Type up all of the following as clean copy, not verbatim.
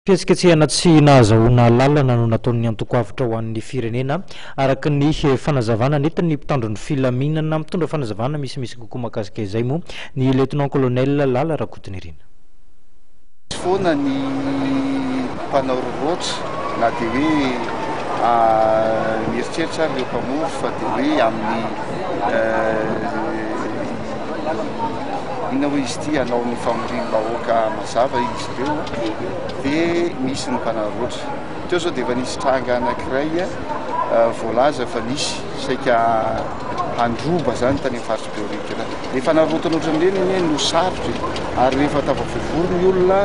Fihetsiketsehana tsy nahazahoana alalana no nataon'ny antoko Avotra ho an'ny Firenena, araka ny fanazavana nentin'ny mpitandro ny filaminana. Mitondra fanazavana misimisy kokoa mahakasika izay moa ny Lieutenant Colonel Lala Rakotonirina. Misy foana ny mpanao roroatra na dia hoe mieritreritra ary ireo mpamory fa dia hoe amin'ny inona hoy izy ity hanao ny famoriam-bahoaka mazava izy ireo dia misy ny mpanararaotra. Teo izao dia efa nisy tranga anankiray voalaza fa nisy saika handroba izany tany amin'ny faritr'i Behoririka tany. Ilay fanararaotana ohatran'ireny anie no sarotra e! Ary rehefa tafavoivory ny olona,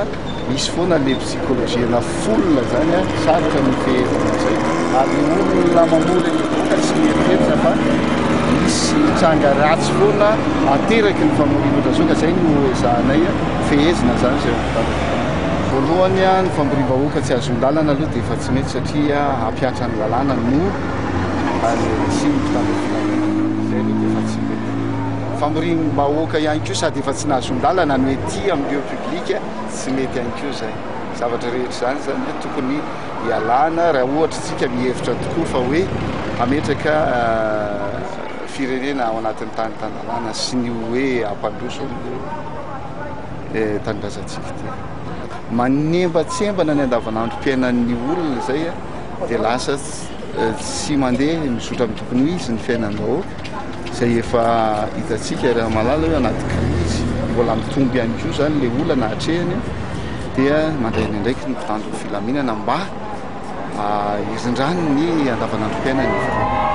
misy foana ilay psychologie-na foule izany an, sarotra ny fehezana an'izay. Ary ny olona mamory an'ilay vahoaka tsy mieritreritra fa misy tranga ratsy foana ateraky ny famoriana ohatran'izao ka izay no ezahanay fehezina izany izay ao am-pitandrana. Voalohany, ny famoriam-bahoaka tsy ahazoan-dalana aloha dia efa tsy mety satria hampihatra ny lalàna no risihin'ny mpitandro ny filaminana. Izay aloha dia efa tsy mety. Famoriam-bahoaka ihany koa sady efa tsy nahazoan-dalana no ety amin'ny lieu public, tsy mety ihany koa izay. Zavatra rehetra izany izany tokony hialana raha ohatra isika mihevitra tokoa fa hoe hametraka firenena ao anatin'ny tany tan-dalàna sy ny hoe hampandroso an'ireo tanindrazantsika ity. Manembatsembana ny andavanandrom-piainan'ny olona izay dia lasa tsy mandeha mizotra amin'ny tokony ho izy ny fiainam-bahoaka izay efa hitantsika raha mahalala hoe anaty krizy, mbola mitombo ihany koa izany ilay olana atrehiny dia mandray ny andraikiny ny mpitandro ny filaminana mba hirindrany ny andavanandrom-piainan'ny vahoaka.